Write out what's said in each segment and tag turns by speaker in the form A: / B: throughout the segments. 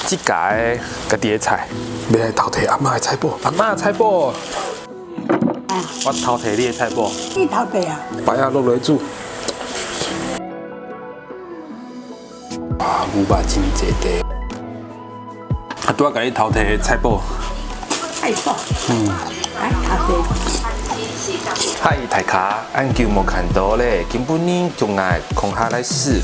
A: 這家的家己的菜，欲來偷提阿嬤的菜脯，阿嬤菜脯，我偷提你的菜脯。
B: 你偷提啊？
A: 白仔落落煮。哇，牛肉真濟塊。啊，拄仔共你偷提菜脯。
B: 菜脯。嗯。來偷提。
A: 嗨，大家，按久無看到咧，今晡日就愛空下來試。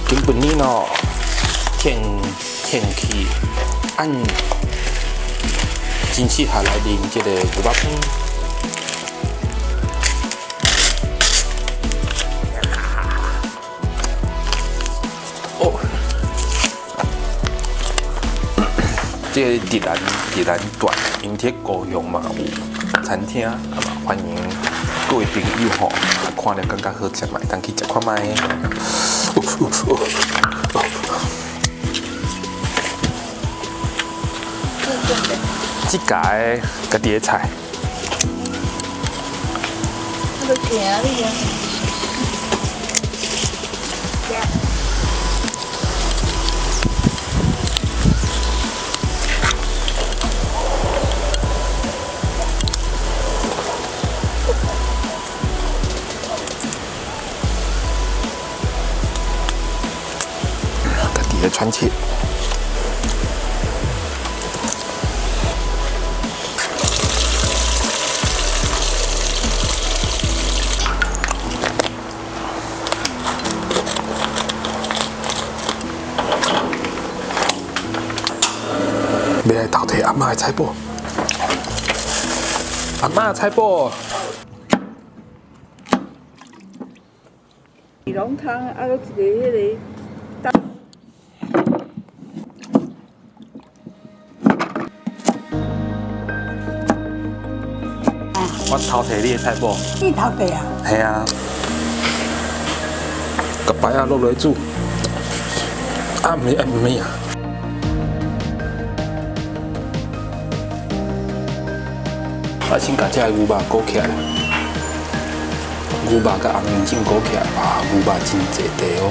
A: 今晡日喏，天氣按真適合來啉這个牛肉湯。哦，這个宜蘭段，𪜶佇高雄嘛有餐廳，啊嘛歡迎各位朋友吼，看了感覺好食嘛，會當去食看覓。這家的家己的菜。家己的川切。欲來偷提阿嬤的菜脯，阿嬤菜脯。
C: 濃湯啊，閣一个彼个。
A: 我偷提你的菜脯。
B: 你偷提啊？
A: 系啊。共白仔落落煮。啊，毋是，毋是啊。我先共這个牛肉裹起來，牛肉佮紅麵醬裹起來，哇，牛肉真濟塊哦。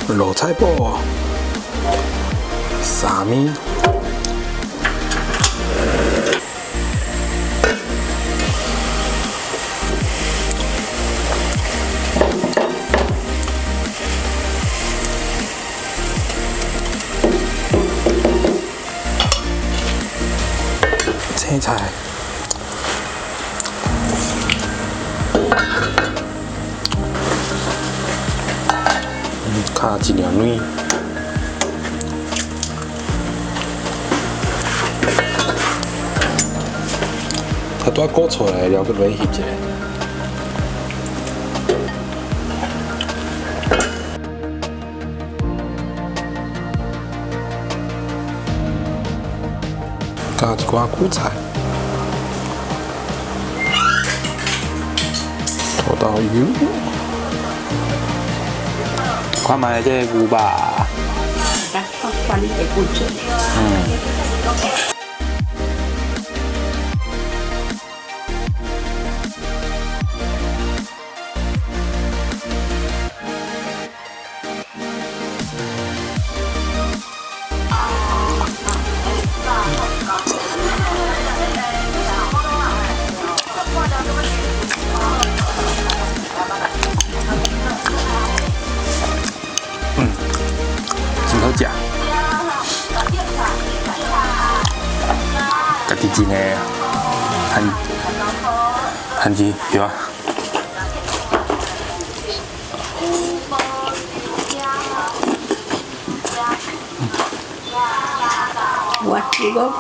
A: 滷菜脯，沙米。青菜，敲一领卵，他拄仔裹出來了，閣落去翕一下。加一寡韭菜，土豆油，看覓這个牛肉。真好食，家己煎的番薯对啊。
B: 我煮嗰個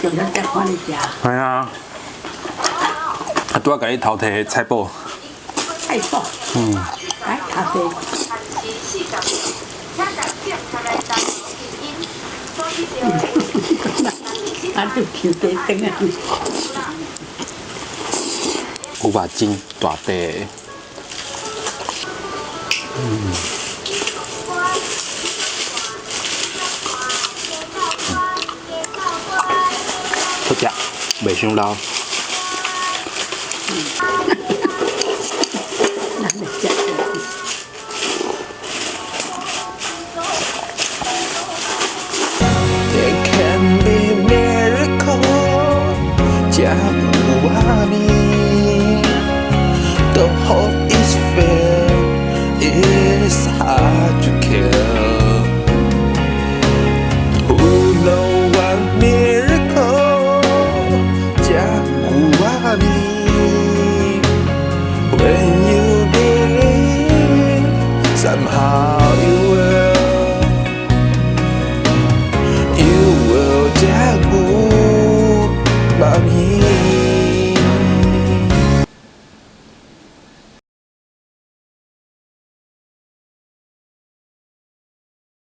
B: 就咱才看你食。
A: 係啊，啊拄仔共你偷提菜脯。
B: 菜脯。嗯。來偷提。啊！就抽地燈啊！
A: 牛肉真大塊。好食，袂傷老。